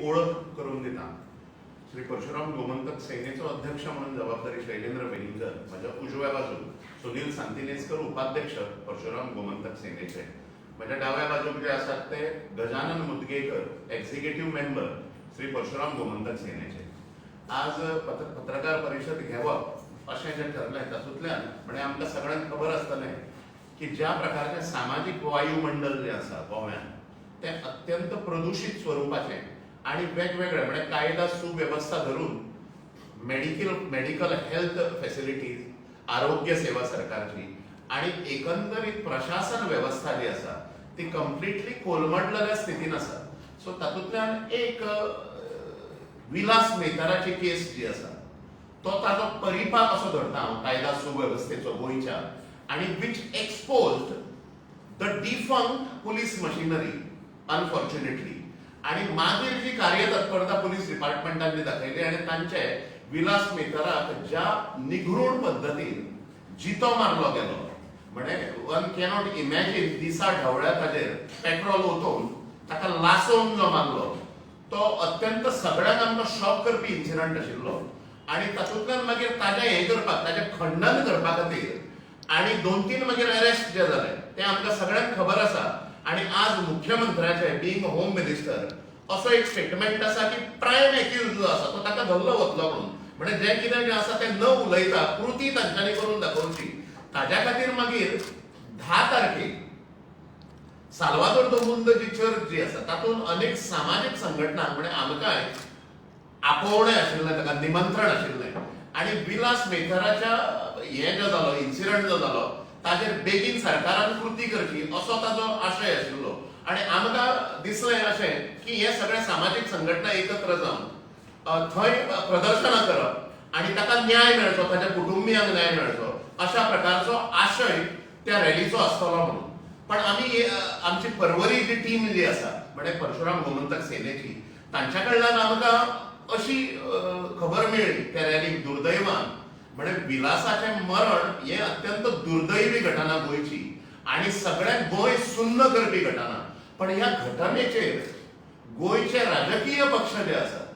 ओळख करून दिता. श्री परशुराम गोमंतक सेनेचो अध्यक्ष म्हणून जबाबदारी शैलेंद्र वेलिंगर, म्हज्या उजव्या बाजूक सुनील सांतिनेजकर, उपाध्यक्ष परशुराम गोमंतक सेनेचे, म्हज्या डाव्या बाजूक जे आसात ते गजानन मुदगेकर, एक्झिक्युटीव्ह मेंबर श्री परशुराम गोमंतक सेनेचे. आज पत्रकार परिशद घेवप अशें जें ठरलें, तातूंतल्यान म्हणजे आमकां सगळ्यांक खबर आसतलें की ज्या प्रकारचें सामाजीक वायुमंडल जें आसा गोव्यान, तें अत्यंत प्रदुशीत स्वरुपाचें आनी वेगवेगळे, म्हणजे कायदा सुवेवस्था धरून मेडिकल हेल्थ फेसिलिटीज, आरोग्य सेवा सरकारची आणि एकंदरीत प्रशासन वेवस्था जी आसा ती कंप्लिटली कोलमडलेल्या स्थितीन आसा. सो तातूंतल्यान एक विलास मेहताराची केस जी आसा, तो ताजो परिपाक असो धरता हांव कायदा सुवेवस्थेचो गोंयच्या आणि which exposed the defunct police machinery, unfortunately. आणि मागीर जी कार्यतत्परता पुलीस डिपार्टमेंटान जी दाखयली आणि तांचे विलास मेहताराक ज्या निघृण पद्दतीन जितो मारलो गेलो, म्हणजे वन कॅनॉट इमॅजीन, दिसा ढवळ्या ताजेर पेट्रोल ओतोवन ताका लासोवन जो मारलो, तो अत्यंत सगळ्यांक आमकां शॉक करपी इन्सिडंट आशिल्लो. आणि तातूंतल्यान मागीर ताजें हें करपाक, ताजें खंडन करपा खातीर आणि दोन तीन मागीर अरेस्ट जे जाले ते आमकां सगळ्यांक खबर आसा. आणि आज मुख्यमंत्र्याचे बीइंग होम मिनिस्टर असो एक स्टेटमेंट आसा की प्रायम एक्यूज जो आसा तो ताका धरलो वतलो म्हणून. म्हणजे जें कितें जें आसा तें न उलयता कृती तांच्यांनी करून दाखोवची. ताज्या खातीर मागीर 10 तारखेक साल्वादोर दो मुंद जी चर्च जी आसा, तातूंत अनेक सामाजीक संघटना, म्हणजे आमकांय आपोवणें आशिल्लें, ताका निमंत्रण आशिल्लें आनी विलास मेहताराच्या हें जो जालो, इन्सिडंट जो जालो, ताजेर बेगीन सरकारान कृती करची असो ताजो आशय आशिल्लो. आनी आमकां दिसलें अशें की हे सगळे सामाजीक संघटना एकत्र जावन थंय प्रदर्शनां करप आनी ताका न्याय मेळचो, ताच्या कुटुंबियांक न्याय मेळचो, अशा प्रकारचो आशय त्या रॅलीचो आसतलो म्हणून. पण आमी आमची परवरी जी टीम जी आसा, म्हणजे परशुराम गोमंतक सेनेची, तांच्या कडल्यान आमकां अशी खबर मेळ्ळी, त्या रॅलीक दुर्दैवान, म्हणजे विलासाचें मरण हें अत्यंत दुर्दैवी घटना गोंयची आणि सगळ्या गोंय सुन्न करपी घटना. पण ह्या घटनेचेर गोंयचे राजकीय पक्ष जे आसात,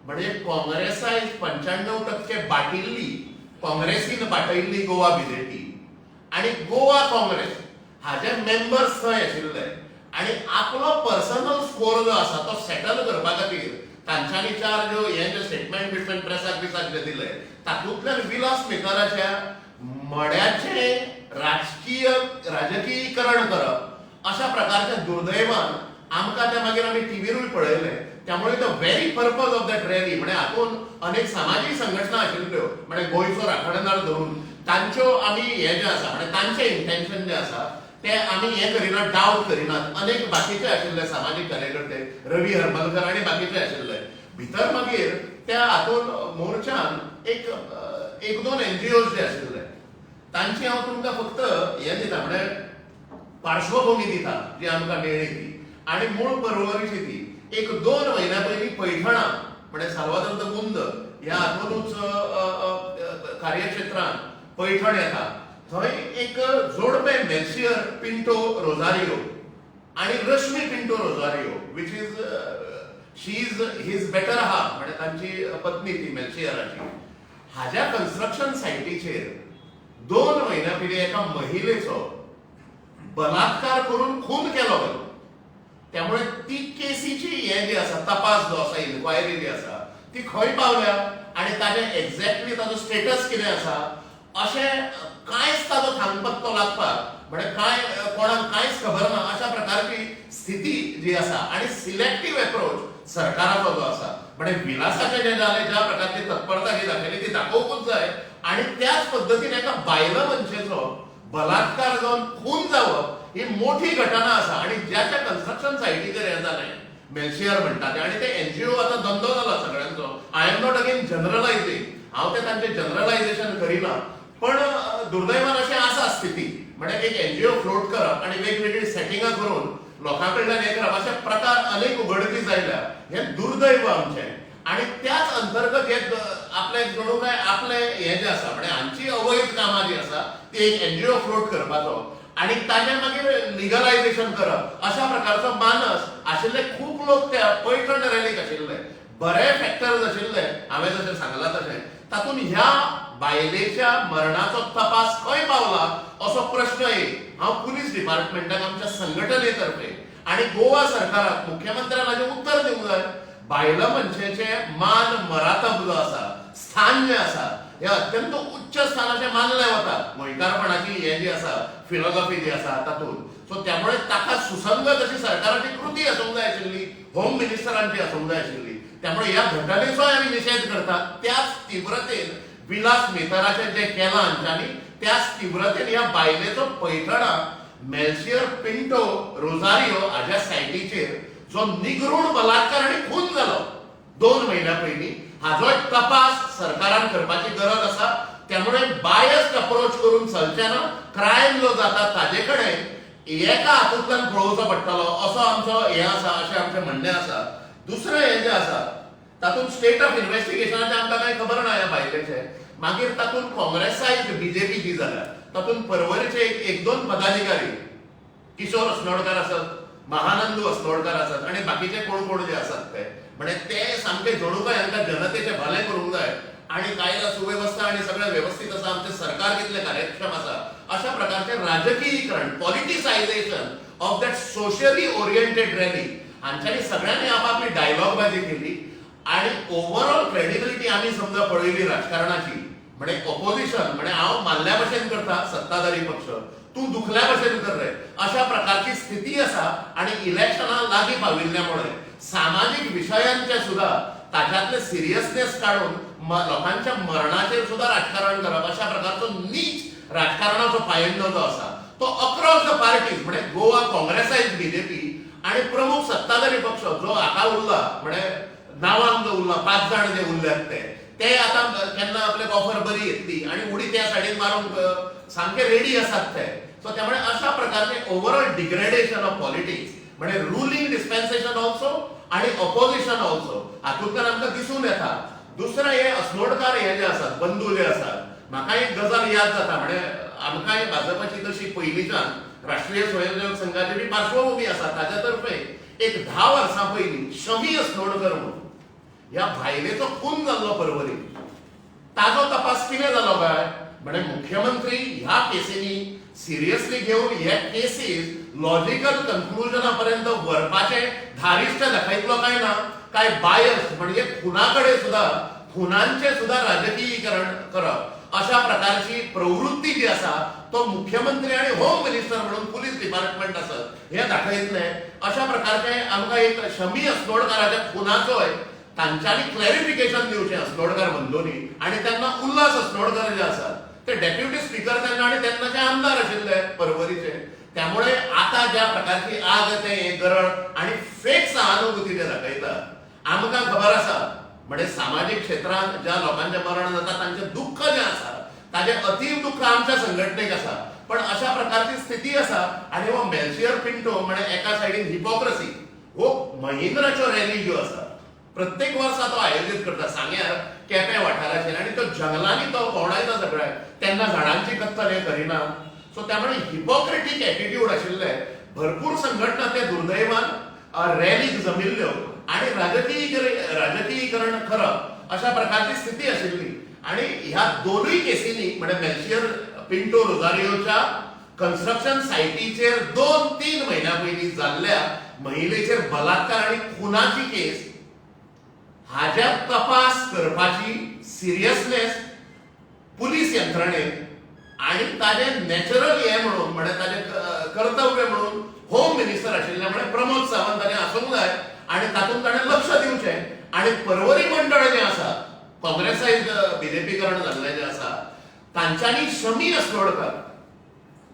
म्हणजे काँग्रेसाय 95% बाटिल्ली, काँग्रेसीन बाटयल्ली गोवा बीजेपी आणि गोवा काँग्रेस हाजे मेंबर्स थंय आशिल्ले आणि आपलो पर्सनल स्कोर जो आसा तो सेटल करपा खातीर तांच्यांनी चार ज्यो हे जे स्टेटमेंट बिटमेंट प्रेसाक बिसाक जे दिले, तातूंतल्यान विलास मेहताराच्या मड्याचें राजकीयकरण करप अशा प्रकारच्या दुर्दैवान आमकां ते मागीर आमी टिवीरूय पळयलें. त्यामुळे the very purpose of that rally, म्हणजे हातून अनेक सामाजीक संघटना आशिल्ल्यो, म्हणजे गोंयचो राखणदार धरून तांच्यो आमी हे जे आसा, म्हणजे तांचें इंटेन्शन जे आसा ते आमी हे करिनात, डावट करिनात. अनेक बाकीचे आशिल्ले सामाजीक कार्यकर्ते, रवी हरमलकर आनी बाकीचे आशिल्ले भितर. मागीर त्या हातून मोर्चान एक दोन एनजीओ जे आशिल्ले, तांची हांव तुमकां फक्त हें दिता, म्हणजे पार्श्वभूमी दिता जी आमकां मेळ्ळी ती आणि मूळ परवरीची ती. एक 2 म्हयन्या पयलीं पैठणा, म्हणजे साल्वादोर the मुंद ह्या हातूनच अ, अ, अ, कार्यक्षेत्रान पैठण येता, थंय एक जोडपें मेल्शियर पिंटो रोजारियो आणि रश्मी Pinto Rosario, which is she is his better half, म्हणजे तांची पत्नी ती मेल्शियराची, हाज्या कन्स्ट्रक्शन सायटीचेर 2 म्हयन्या पयलीं एका महिलेचो बलात्कार करून खून केलो गेलो. त्यामुळे ती केसीची हे जी आसा, तपास जो आसा, इन्क्वायरी जी आसा, ती खंय पावल्या आणि ताजे एक्झॅक्टली ताजो स्टेटस कितें आसा, अशें कांयच ताजो थांगपत्तो लागपाक, म्हणजे काय कोणाक कांयच खबर ना, अशा प्रकारची स्थिती जी आसा. आणि सिलेक्टीव अप्रोच सरकाराचो जो आसा, म्हणजे विलासाचें जें जालें, ज्या प्रकारची तत्परता जी दाखयली ती दाखोवकूच जाय आणि त्याच पद्दतीन एका बायल मनशेचो बलात्कार जावन खून जावप ही मोठी घटना आसा. आणि ज्याच्या कन्स्ट्रक्शन सायटीचेर हें जालें, मेल्शियर म्हणटा ते, आणि ते एनजीओ आतां धंदो जाला सगळ्यांचो. I am not again generalizing, हांव ते तांचे जनरलायझेशन करिना, पण दुर्दैवान अशें आसा स्थिती, म्हणजे एक एनजीओ फ्लोट करप आणि वेगवेगळी सेटिंगां करून लोकां कडल्यान हें करप, अशे प्रकार अनेक उघडकीस आयल्या. हें दुर्दैव आमचें. आणि त्याच अंतर्गत हे आपले जणू काय आपले हे जे आसा, म्हणजे हांची अवैध कामां जी आसा ती एक एनजीओ फ्लोट करपाचो आणि ताजें मागीर लिगलायझेशन करप, अशा प्रकारचो मानस आशिल्ले खूब लोक त्या पैठण रॅलीक आशिल्ले. बरे फॅक्टर्स आशिल्ले हांवें जशें सांगलां तशें तातूंत ह्या बायलेच्या मरणाचो तपास खंय पावला असो प्रश्न एक हांव पुलीस डिपार्टमेंटाक आमच्या संघटने तर्फे आणि गोवा सरकाराक मुख्यमंत्र्यान हाजें उत्तर दिवंक जाय. बायल मनशेचें मान मरातब जो आसा, स्थान जें आसा, हें अत्यंत उच्च स्थान अशें मानलें वता गोंयकारपणाची हें जी आसा फिलॉसॉफी जी आसा तातूंत. सो त्यामुळे ताका सुसंगत अशी सरकाराची कृती आसूंक जाय आशिल्ली, होम मिनिस्टरांची आसूंक जाय आशिल्ली. त्यामुळे ह्या घटनेचोय आमी निशेध करतात. त्याच तिव्रतेन विलास मेहताराचें जें केलां हांच्यांनी, त्याच तिव्रतेन ह्या बायलेचो पैठणा मेल्शियर पिंटो रोजारियो हाज्या सायटीचेर जो निगरूण बलात्कार आनी खून जालो 2 म्हयन्या पयलीं, हाजोय तपास सरकारान करपाची गरज आसा. त्यामुळे बायस्ड अप्रोच करून चलचें ना. क्रायम जो जाता ताजे कडेन एका हातूंतल्यान पळोवचो पडटलो असो आमचो हें आसा, अशें आमचें म्हणणें आसा. दुसरें हें जें आसा तातूंत स्टेट ऑफ इन्व्हेस्टिगेशनाचें आमकां कांय खबर ना ह्या बायलेचें. मागीर तातूंत काँग्रेसायज बीजेपी जी जाल्या तातूंत परवरीचे एक दोन पदाधिकारी किशोर अस्नोडकार आसत, महानंदू अस्नोडकार आसत आनी बाकीचे कोण कोण जे आसात ते म्हणजे ते सामके जणू काय हांकां जनतेचें भलें करूंक जाय आनी कायदा सुवेवस्था आनी सगळें वेवस्थीत आसा, आमचें सरकार कितलें कार्यक्षम आसा, अशा प्रकारचें राजकीयीकरण, politicisation of that socially oriented rally हांच्यांनी सगळ्यांनी आपापली डायलॉगबाजी केली आनी ओवरऑल क्रेडिबिलिटी आमी समजा पळयली राजकारणाची, म्हणजे ऑपोजिशन म्हणजे हांव मारल्या भशेन करता सत्ताधारी पक्ष, तूं दुखल्या भशेन कर रे, अशा प्रकारची स्थिती आसा. आनी इलेक्शनां लागीं पाविल्ल्या मुळे सामाजीक विशयांचे सुद्धा ताच्यातले सिरियसनेस काडून लोकांच्या मरणाचेर सुद्धा राजकारण करप अशा प्रकारचो नीच राजकारणाचो पायंडो जो आसा तो अक्रॉस the parties, म्हणजे गोवा काँग्रेसायज बीजेपी आणि प्रमुख सत्ताधारी पक्ष जो हाका उरला, म्हणजे नांवान जो उरला 5 जाण जे उरल्यात ते ते आतां केन्ना आपल्याक ऑफर बरी येतली आनी उडी त्या सायडीन मारूंक सामके रेडी आसात ते. सो त्यामुळे अशा प्रकारचे ओवरऑल डिग्रेडेशन ऑफ पॉलिटिक्स, म्हणजे रुलींग डिस्पेन्सेशन ऑल्सो आणि ऑपोजिशन ऑल्सो हातूंतल्यान आमकां दिसून येता. दुसरें हे अस्नोडकार हे जे आसात बंधू जे आसात, म्हाका एक गजाल याद जाता, म्हणजे आमकांय भाजपाची तशी पयलींच्यान राष्ट्रीय स्वयंसेवक संघाची बी पार्श्वभूमी आसा, ताच्या तर्फे एक 10 वर्सां पयलीं शमी अस्नोडकर म्हणून ह्या बायलेचो खून जाल्लो परवरी, ताजो तपास कितें जालो काय म्हणजे मुख्यमंत्री ह्या केसींनी सिरियसली घेवन हे केसीस लॉजिकल कन्क्लुजना पर्यंत व्हरपाचें धारिश्ट दाखयतलो काय ना, काय बायस म्हणजे खुना कडेन सुद्धा खुनांचें सुद्धा राजकीयीकरण करप अशा प्रकारची प्रवृत्ती जी आसा तो मुख्यमंत्री आनी होम मिनिस्टर म्हणून पुलीस डिपार्टमेंट आसत हे दाखयतले. अशा प्रकारचे आमकां एक शमी अस्नोडकाराच्या खुनाचोय तांच्यांनी क्लॅरिफिकेशन दिवचें अस्नोडकार बंधूंनी. आनी तेन्ना उल्हास अस्नोडकर जे आसात ते डेप्युटी स्पीकर तेन्ना आनी तेन्नाचे आमदार आशिल्ले परवरीचे. त्यामुळे आता ज्या प्रकारची आग ते हे गरळ आनी फेक सहानुभूती ते दाखयतात, आमकां खबर आसा म्हणजे सामाजीक क्षेत्रांत ज्या लोकांचें मरण जाता तांचें दुख्ख जें आसा ताजें अतीव दुख्ख आमच्या संघटनेक आसा, पण अशा प्रकारची स्थिती आसा. आनी हो मेल्शियर पिंटो म्हणजे एका सायडीन हिपोक्रसी, हो महिंद्राच्यो रॅली ज्यो आसा प्रत्येक वर्सा तो आयोजीत करता सांग्यार केपें वाठाराचेर आनी तो जंगलांनी तो भोंवडायता सगळ्याक, तेन्ना झाडांची कत्तल हे करिना. सो त्यामुळे हिपोक्रेटीक एटिट्यूड आशिल्ले भरपूर संघटना ते दुर्दैवान रॅलीक जमिल्ल्यो आनी राजकीयीकरण करप अशा प्रकारची स्थिती आशिल्ली. आनी ह्या दोनूय केसींनी म्हणजे मेल्शियर पिंटो रोजारियोच्या कन्स्ट्रक्शन सायटीचेर 2-3 म्हयन्या पयलीं जाल्ल्या महिलेचेर बलात्कार आनी खुनाची केस हाज्या तपास करपाची सिरियसनेस पुलीस यंत्रणेन आनी ताजें नॅचरल हें म्हणून म्हणजे ताजें कर्तव्य म्हणून होम मिनिस्टर आशिल्ल्या म्हणजे प्रमोद सावंत हाणें आसूंक जाय आनी तातूंत ताणें लक्ष दिवचें. आनी परवरी मंडळ जें आसा काँग्रेसायज बीजेपीकरण जाल्लें जें आसा तांच्यांनी शमी अस्नोडकर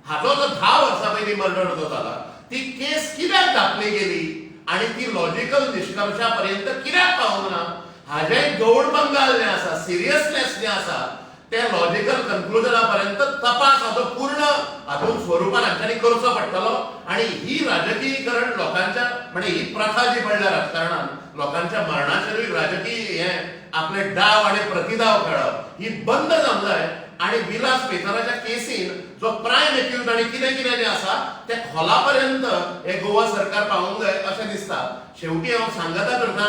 हाचो जो 10 वर्सां पयलीं मर्डर जो जाला ती केस कित्याक धांपली गेली आनी ती लॉजिकल निश्कर्शा पर्यंत कित्याक पावूंक ना हाजें गौड बंगाल जें आसा, सिरियसनेस जें आसा ते लॉजिकल कन्क्लुजना पर्यंत तपास हाचो पूर्ण हातूंत स्वरुपान हांच्यांनी करचो पडटलो. आनी ही राजकीयीकरण लोकांच्या म्हणजे ही प्रथा जी पडल्या राजकारणान लोकांच्या मरणाचेरूय राजकीय हे आपले डाव आनी प्रतिदाव खेळप ही बंद जावंक जाय. आनी विलास पेतराच्या केसीन जो प्रायम एक्यूज आनी कितें कितें जें आसा तें खोला पर्यंत हे गोवा सरकार पावोवंक जाय अशें दिसता. शेवटी हांव सांगता करतना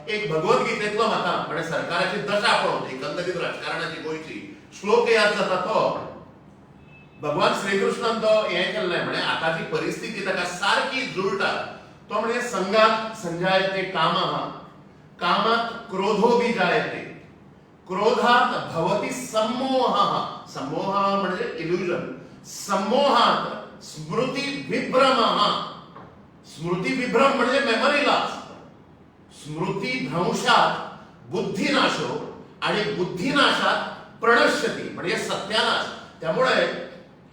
एक एक भगवद्गीतेतलो म्हाका म्हणजे सरकाराची दशा पळोवन एकंदरीत राजकारणाची गोंयची श्लोक याद जाता. तो भगवान श्रीकृष्णान तो हें केल्लें, म्हणजे आतांची परिस्थिती ताका सारकी जुळटा. तो म्हणजे संगात संजायते कामः, कामात क्रोधो बी जायते, क्रोधात भवती संमोह, संमोह म्हणजे इल्युजन, संमोहात स्मृती विभ्रम, स्मृती विभ्रम म्हणजे मेमरी लॉस, स्मृती भ्रंशात बुद्धिनाशो आणि बुद्धिनाशात प्रणश्यती म्हणजे सत्यानाश. त्यामुळे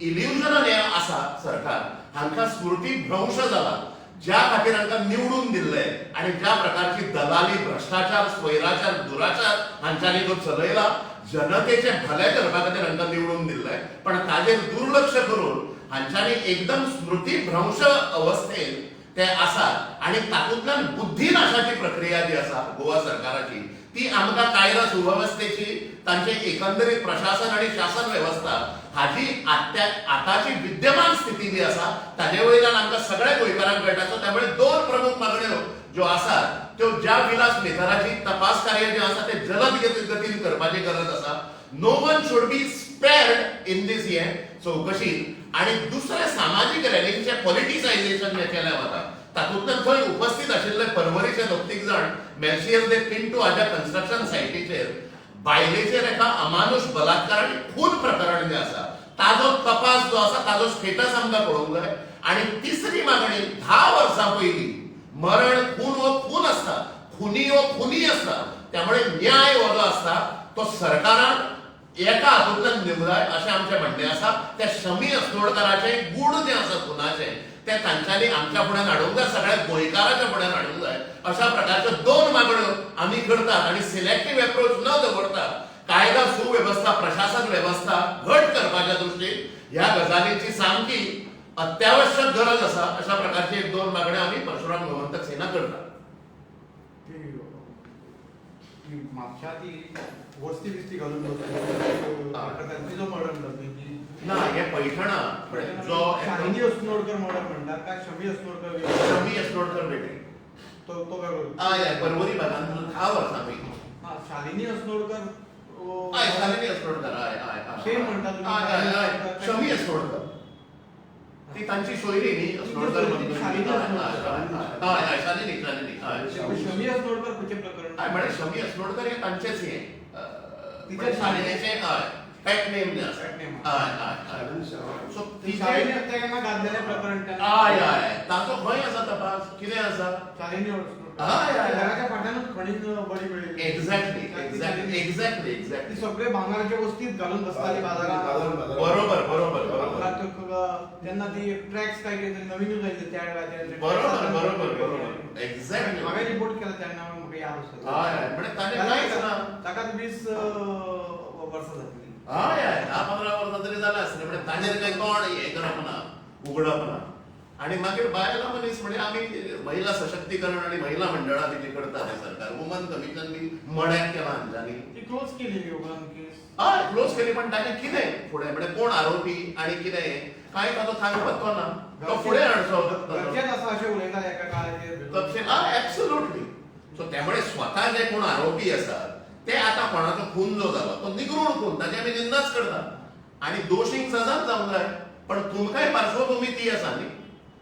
इल्युजनान हें आसा सरकार, हांकां स्मृती भ्रंश जाला, ज्या खातीर हांकां निवडून दिल्ले आणि ज्या प्रकारची दलाली, भ्रष्टाचार, स्वैराचार, दुराचार हांच्यांनी जो चलयला, जनतेचे भले करपा खातीर हांकां निवडून दिल्ले, पण ताजेर दुर्लक्ष करून हांच्यांनी एकदम स्मृती भ्रंश अवस्थेत ते आसात आणि तातूंतल्यान बुद्धिनाशाची प्रक्रिया जी आसा गोवा सरकाराची, ती आमकां कायदा सुवेवस्थेची, तांचे एकंदरीत प्रशासन आणि शासन वेवस्था हाजी आताची विद्यमान स्थिती जी आसा ताजे वयल्यान आमकां सगळ्या गोंयकारांक कळटा. सो त्यामुळे दोन प्रमुख मागण्यो ज्यो आसात त्यो, ज्या विलास मेथराची तपास कार्य जें आसा तें जलद गतीन करपाची गरज आसा. No one should be spared in this हे चौकशीत. आणि दुसरें, सामाजीक रॅलींचें पॉलिटिसायझेशन जें केलें वता, तातूंतल्यान थंय उपस्थित आशिल्ले परवरीचे दोग तीग जाण मेल्शियर दे पिंटू हाज्या कन्स्ट्रक्शन सायटीचेर बायलेचेर एका अमानुष बलात्कार आनी खून प्रकरण जें आसा ताजो तपास जो आसा ताजो स्टेटस आमकां पळोवंक जाय. आणि तिसरी मागणी, 10 वर्सां पयलीं मरण, खून हो खून आसता, खुनी हो खुनी आसता, त्यामुळे न्याय हो जो आसता तो सरकारान एका हातूंतल्यान दिवंक जाय अशें आमचें म्हणणें आसा. त्या शमी अस्नोडकाराचें गूढ जें आसा खुनाचें तें तांच्यांनी आमच्या फुड्यान हाडूंक जाय, सगळ्या गोंयकाराच्या फुड्यान हाडूंक जाय. अशा प्रकारच्यो दोन मागण्यो आमी करतात आनी सिलेक्टीव एप्रोच न दवरता कायदा सुवेवस्था, प्रशासन वेवस्था घट करपाच्या दृश्टीन ह्या गजालींची सामकी अत्यावश्यक गरज आसा. अशा प्रकारची एक दोन मागण्यो आमी परशुराम गोमंतक सेना करता. ती म्हापशा ती वस्ती बिस्ती घालून बसली, तिजो मर्डर म्हणटा तुवें ती? ना, हे पैठणा जो शालिनी अस्नोडकर मर्डर म्हणटा काय शमी अस्नोडकर? शमी अस्नोडकर वेगळी. तो तो वेगळो? हय हय परवरी भागांत 10 वर्सां पयलीं. हा, शालिनी अस्नोडकर. हय, शालिनी अस्नोडकर, हय हय हय सेम म्हणटा तुमी. हय हय हय शमी अस्नोडकर ती तांची सोयरी न्ही अस्नोडकर. शालिनी अस्नोडकर. हय हय शालिनी, शालिनी, हय. शमी अस्नोडकर खंयचें प्रकरण? हय, म्हळ्यार शमी अस्नोडकर हे तांचेच हे तिचें शालिनीचें, हय, पेट नेम जें आसा. Pet name. हय हय हय सो तिचें शालिनी हत्याकांड गाजलेलें प्रकरण तेन्ना. हय हय ताचो खंय आसा तपास, कितें आसा? शालिनी अस्नोडकर. हय, हय, हय. घराच्या फाटल्यानूच खणीन बडी मेळिल्ली. एक्झॅक्टली एक्झॅक्टली एक्झॅक्टली ती एक्झॅक्टली सगळे भांगराचे वस्तीत घालून बसताली बाजारात. बरोबर बरोबर बरोबर तेन्ना ती ट्रॅक्स काय कितें तरी नवीनूच आयिल्ले त्या वेळाचेर. बरोबर बरोबर बरोबर एक्झॅक्टली. हांवें रिपोर्ट केला तेन्ना, म्हाका याद आसा. हय हय म्हणजे ताजें कांयच ना. ताका 20 वर्सां जातली. हय हय 10-15 वर्सां तरी जालें आसतलें. म्हणजे ताजेर काय कोण हें करप ना, उगडप ना. आणि मागीर बायलां मनीस म्हणजे आमी महिला सशक्तीकरण आणि महिला मंडळां बी जी करता ते सरकार, वुमन कमिशन बी मड्याक केलां हांच्यांनी. ती क्लोज केली उपरांत केस. हय, क्लोज केली, पण ताजें कितें फुडें, म्हणजे कोण आरोपी आणि कितें हें कांय ताजो थांग पत्तो ना. तो फुडें हाडचो. घरचेच आसा अशें उलयताले एका काळाचेर. तपशील, हय, एब्सोल्युटली. सो त्यामुळे स्वता जे कोण आरोपी आसात ते आतां कोणाचो खून जो जालो तो निगरूण खून, ताची आमी निंदाच करता आणि दोशींक सजाच जावंक जाय, पण तुमकांय पार्श्वभूमी ती आसा न्ही.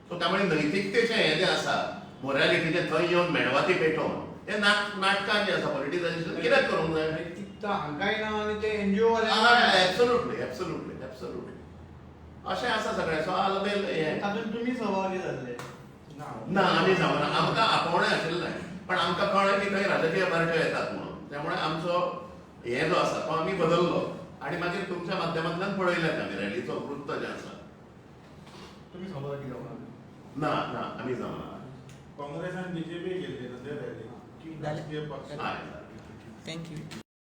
सो त्यामुळे नैतिकतेचें हें जें आसा, मोरॅलिटीचें, थंय येवन मेणवाती पेटोवन हे नाटकां जीं आसा, पॉलिटिसायझेशन कित्याक करूंक जाय? नैतिकता हांकांय ना आनी ते एनजीओ वाले. एब्सोल्युटली एब्सोल्युटली एब्सोल्युटली अशें आसा सगळें. सो आलबेल हें तातूंत तुमी सहभागी जाल्ले? ना, आमी जावना. आमकां आपोवणें आशिल्लें, पण आमकां कळ्ळें की थंय राजकीय पार्ट्यो येतात म्हणून, त्यामुळे आमचो हे जो आसा तो आमी बदललो आणि मागीर तुमच्या माध्यमांतल्यान पळयलें आमी रॅलीचो वृत्त जें आसा. तुमी सहभागी जावना? ना ना, आमी जावना. काँग्रेस आणि बीजेपी गेल्ली ना ते रॅली, राजकीय पक्ष. हय. Thank you.